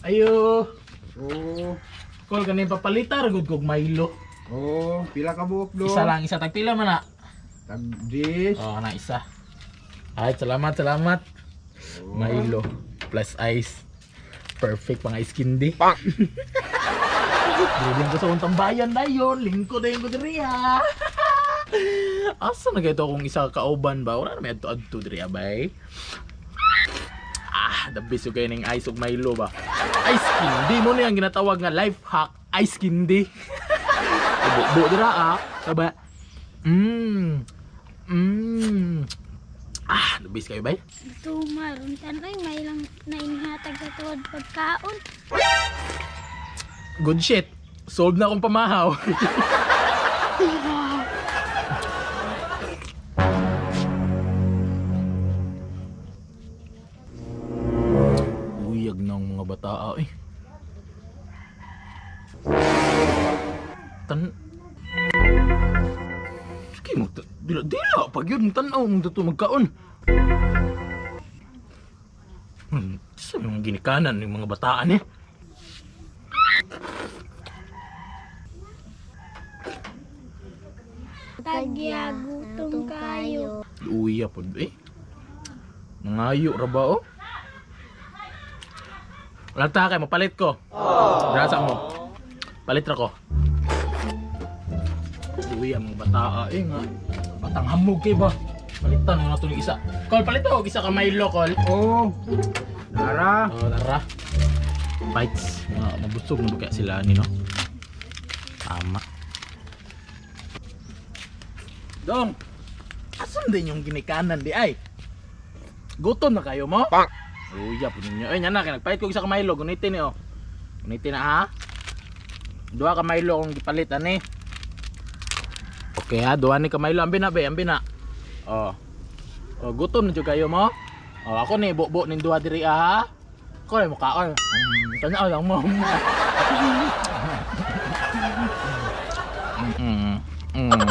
Ayo. Oh, Kol kanin papalitar gud kog Milo. oh, pila ka buok do? Isa lang, isa tagpila man na. Tag dis. Oh, na isa. Ay, salamat, salamat. Milo plus ice. Perfect pang ice candy. Pak. Dili ko sa untang bayan na yon, lingkod na ko diri ha. Asa na kayo akong isa kauban ba? Wala na may adto-adto diri abay. Ah, the best yung kayo ning ice ug Milo ba. Ice candy mo na yung ginatawag nga life hack, ice candy. Ibubo dira ah. Saba. Mmm. Mmm. Ah, the best kayo bay. Tumar, untan ay may lang nainhatag sa tuod pagkaon. Good shit. Solved na akong pamahaw. Uyag ng mga bata eh. Tan. Sige, magta dila dila pag yun tanaw mo dito magkaon. Sa mga ginikanan ng mga bataan eh. Tagya, gutom kayo. Uya po eh. Nangayo ra ba oh? Wala ta kay mapalit ko. Grasa mo. Palit ra ko. Uya mga bata eh nga. Batang hamog kay ba? Palitan na nato ni isa. Kol palit og isa ka Milo kol. Oh. Tara. Oh, tara. Bites. Nga mabusog na ba kaya sila ni no? Tama. Dong. Asan din yung ginikanan di ay? Gutom na kayo mo? Pak. Uya po ninyo. Ay, nyana, kay nagpalit ko isa ka Milo. Gunitin ni oh. Gunitin na ha. Duha ka Milo akong gipalit ani. Okay ha, duha ni ka Milo. Ambi na be, ambi na. Oh. Oh, gutom na jud kayo mo? Oh, ako ni bubo ning duha diri ah, ha. Ako ni mukaon. Tanaw lang mo. Mm. Mm.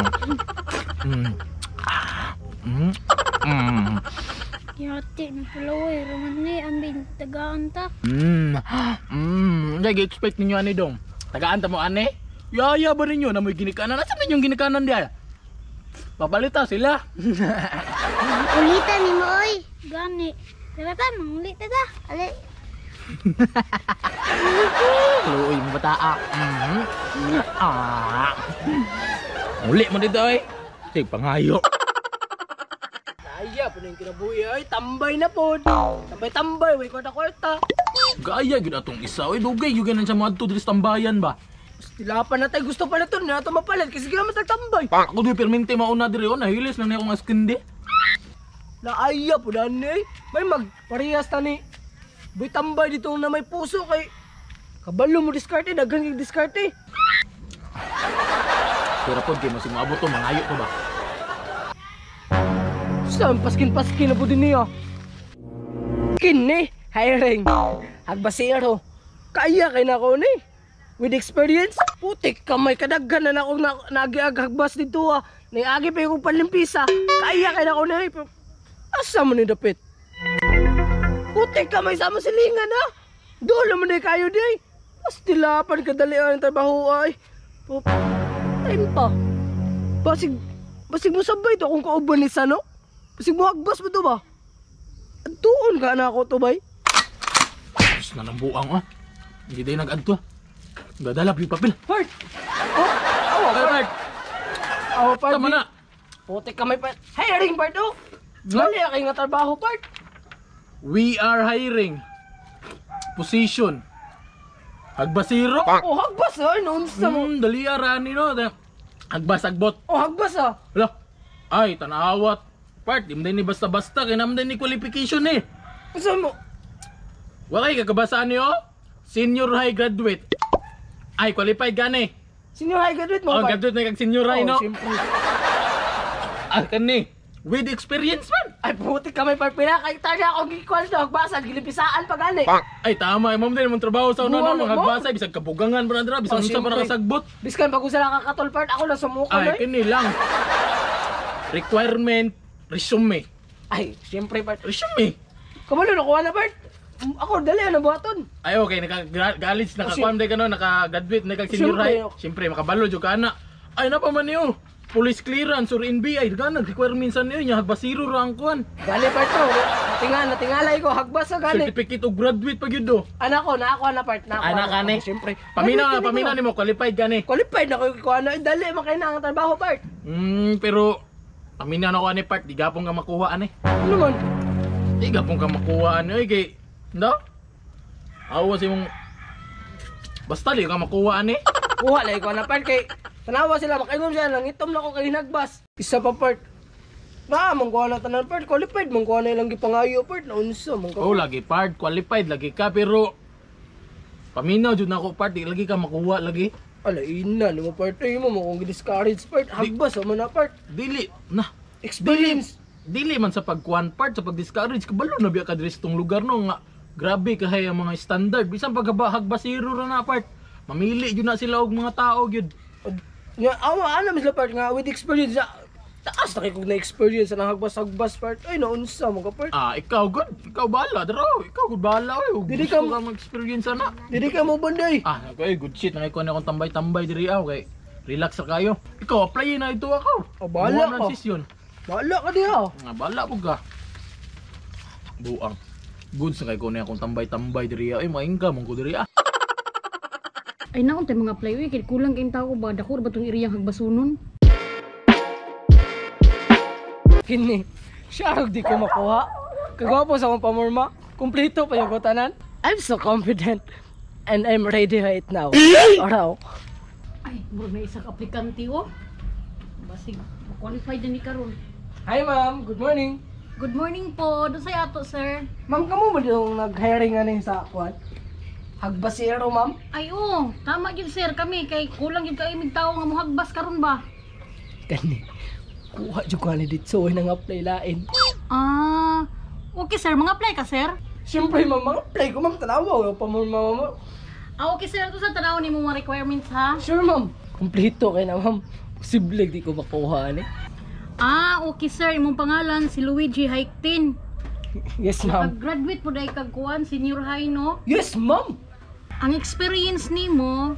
Mm. Ah. Mm. Mm. Yati na pulaway, raman ni ambing tagaan ta. Mm. Mm. Hindi, expect ninyo ani dong. Tagaan ta mo ani? Yaya ba ninyo na may ginikanan? Asan ninyong ginikanan diya? Papalita sila. Ulitan ni mo oy. Gani. Tara ta, mangulita ta. Ali. Luoy mo bata ah. Mm. Ah. Uli mo dito eh. Sige, pangayo. Ay, po na yung kinabuhi ay tambay na po. Tambay-tambay, way kwarta-kwarta. Gaya gyud atong isa oy, dugay gyud ganan sa mga adto diri sa tambayan ba. Tila pa na tayo, gusto pala to, na ito mapalit kasi ginaman tagtambay. Ako di permente mauna diri oh, nahilis na niya akong askindi. Naaya po na ni. May magparehas ta ni. Boy tambay dito na may puso kay kabalo mo diskarte, daghan kay diskarte. Pero pod kay masig moabot to mangayo to ba. Saan paskin-paskin na po din niya. Kini, hiring. Hagbasero. Kaya kay nako ni. With experience, putik kamay kadaghan na nako na, nagiag hagbas dito ah. Niagi pa yung panlimpisa. Kaya kay nako ni. Pero, asa mo ni dapit? Putik kamay sa mo silingan ah. Dulo mo ni kayo di. Pastilapan kadali ang trabaho ay. Pup, time pa. Basig, basig mo sabay to akong kauban ni Sano. Basig mo hagbas mo to ba? Tuon ka na ako to bay. Diyos na ng buang ah. Hindi tayo nag-adto ah. Dadalap yung papel. Part! Oh, awa Ay, part. Bart, Awa part. tama na. Putik kamay part. Hiring part oh. Dali kay nga trabaho part. We are hiring. Position. Hagbasiro. Oh, hagbas ah. Noon sa mo. Dali arani no. Hagbas agbot. Oh, hagbas ah. Hala. Ay, tanawat. Part, di mo din ni basta-basta. Kaya naman din ni qualification eh. Unsa mo? Wala kay kakabasaan niyo? Senior high graduate. Ay, qualified gani. Senior high graduate mo Oh, part. graduate na kag senior high Oh, no. siyempre. Ah, kani. With experience man. Ay, putik kamay part. Pila kay tanya akong gikwal to hagbasan gilimpisaan pa gani. Ay, tama. Ma'am din, mong trabaho sa una Buwan no, mga mo. hagbasa, bisag kabugangan pa na dira, bisag Oh, unsa pa siyempre. nakasagbot. Biskan pag usa lang ka katol part ako lang sumuka Ay, eh. kini lang. Requirement, resume. Ay, siyempre part. Resume. Kabalo nakuha na part. Ako dali na buhaton. Ay, okay, naka-college, naka-kuan ka no, naka-graduate, naka-senior Siyempre. high. Siyempre, makabalo jud ka ana. Ay, napa man niyo. Police clearance or NBI, daghan requirements sa niyo nya hagbasiro ra ang kuan. Gali part to. Natinga, natingalay ko hagbas sa gali. Certificate of graduate pa gyud do. Anak ko, nakakuha na part, nakakuha Ana ka ni. Oh, siyempre. Paminaw na, Graduate paminaw ko. nimo, qualified ka ni. Qualified na ko kuha na. Dali man kay na ang trabaho part. Pero paminaw na ko ani part, di gapon ka makuha ani. Ano man? Di gapon ka makuha ani oy kay no? Awa si mong basta di ka makuha ani. Kuha lagi ko na part kay tanawa sila makaingon sila nangitom na ko kay hinagbas. Isa pa part. Na man kuha na tanan part, qualified man kuha na ilang gipangayo part na unsa man ka. Oh, lagi part, qualified lagi ka pero paminaw jud nako part, di lagi ka makuha lagi. Ala ina ni mo part ay mo mo kung discourage part, hagbas man na part. Dili na Experience. Dili man sa pagkuan part, sa pag-discourage kabalo na biya ka diri sa tong lugar no nga grabe kahay ang mga standard bisan paghaba hagbasiro ra na part. Mamili jud na sila og mga tao gyud. Nga awa ana sila part nga with experience sa taas na kay kog na experience sa hagbas-hagbas part. Ay naunsa mo ka part. Ah, ikaw good, ikaw bahala daro, ikaw good bahala oy. Dili Gusto ka- ka mag-experience ana. Dili ka mo banday. Ah, okay, good shit nangay kuan akong tambay-tambay diri aw kay relax ra kayo. Ikaw apply na ito ako. Oh, bahala Buwan ka. ng session. Bahala ka diha. Nga bahala po ka. Buang. Goods na kay kuan akong tambay-tambay diri aw. Ay, maingka mong ko diri ah. Ay naon tay mga apply uy kay kulang kayong tao ba dako ra ba tong iriyang hagbasunon? Kini, siya di ko makuha. Kagwapo sa akong pamorma. Kumplito pa yung tanan. I'm so confident. And I'm ready right now. Araw. Ay, murag na isa ka aplikante oh. Basig qualified na ni karon. Hi ma'am, good morning. Good morning po. Doon sa ato sir. Ma'am, kamo mo yung nag-hiring ano yung sa kwan? Hagbasero, ma'am? Ay oh, tama gyud sir kami kay kulang gyud kay mig tawo nga mohagbas karon ba. Kani, kuha dyan ko ani dito. Ay, nang-apply lain. Ah, okay sir, mga apply ka sir. Siyempre, ma'am, mag-apply ko, ma'am. Tanawa, yung pamorma, ma'am. Ah, okay sir, ito sa tanaw ni mo mga requirements ha. Sure, ma'am. Kumplito kay na, ma'am. Posible di ko makuha, ani. Ah, okay sir, imong pangalan si Luigi Haiktin. Yes, ma'am. Pag-graduate po dahil kag kuan, senior high no. Yes, ma'am. Ang experience nimo,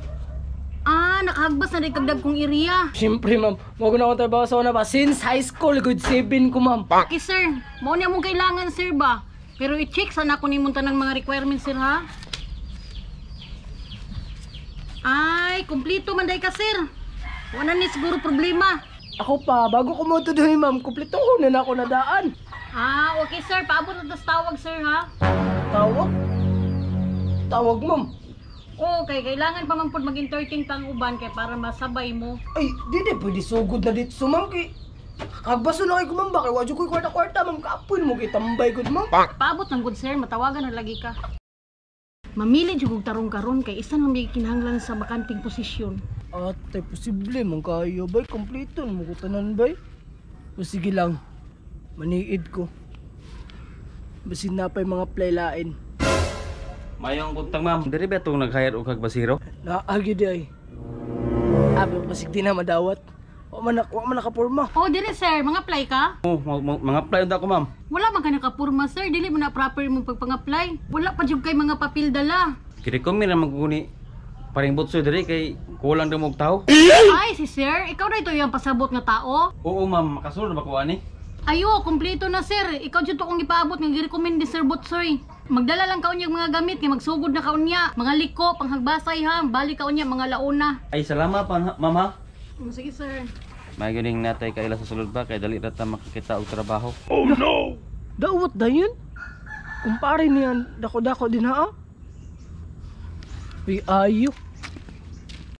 nakahagbas na dahil kag kong area. Siyempre, ma'am. Mo na akong trabaho sa una pa. Since high school, good 7 ko, ma'am. Okay sir, mao ni among kailangan sir ba? Pero i-check sana ko nimo tanang mga requirements sir ha. Ay, kumpleto man dahil ka sir. Wala ni siguro problema. Ako pa, bago ko mo doon, ma'am, kumpleto ko na na ako nadaan. Ah, okay sir, paabot na tas tawag sir ha. Tawag? Tawag, ma'am. Okay, kailangan pa man pod mag-entertain tang uban kay para masabay mo. Ay, di di, pwede sugod na dito, so, ma'am, kay... Kagbaso na kayo, ma'am, bakit wadyo ko'y kwarta-kwarta, ma'am, kapoy mo kay tambay ko, ma'am. Paabot ng good sir, matawagan na lagi ka. Mamili jud og tarong karon kay isa lang may kinahanglan sa bakanting posisyon. Ate, posible, man kayo, bay, kumpleto, mo ko tanan, bay. O sige lang, maniid ko. Basin na pa'y mga playlain. Mayong buntag ma'am. Diri ba itong nag-hire og hagbasiro? Naagi di ay. Abi, pasig di na madawat. Wa man nakapurma. Oh, dire sir, mga apply ka? Oh, mga apply unta ko ma'am. Wala man ka nakapurma sir, dili mo na proper imong pagpang-apply. Wala pa jud kay mga papel dala. Kirekomend ra maguni paring butsoy diri kay kulang daw og tao. Ay, si sir, ikaw na ito yung pasabot nga tao. Oo ma'am, makasulod ba ko ani? Ayo, kumpleto na sir. Ikaw jud to kong ipaabot nga girecommend ni Sir Butsoy. Magdala lang kaunya mga gamit kay magsugod na kaunya. Mga liko, panghagbasay ha, balik kaunya mga launa. Ay salamat pa ma'am ha. Oh, sige sir. May ganing natay kaila sa sulod ba kay dali ra ta makakita og trabaho. Dawat da yun. Kumpare niyan, dako-dako din ha. Uy, ayo.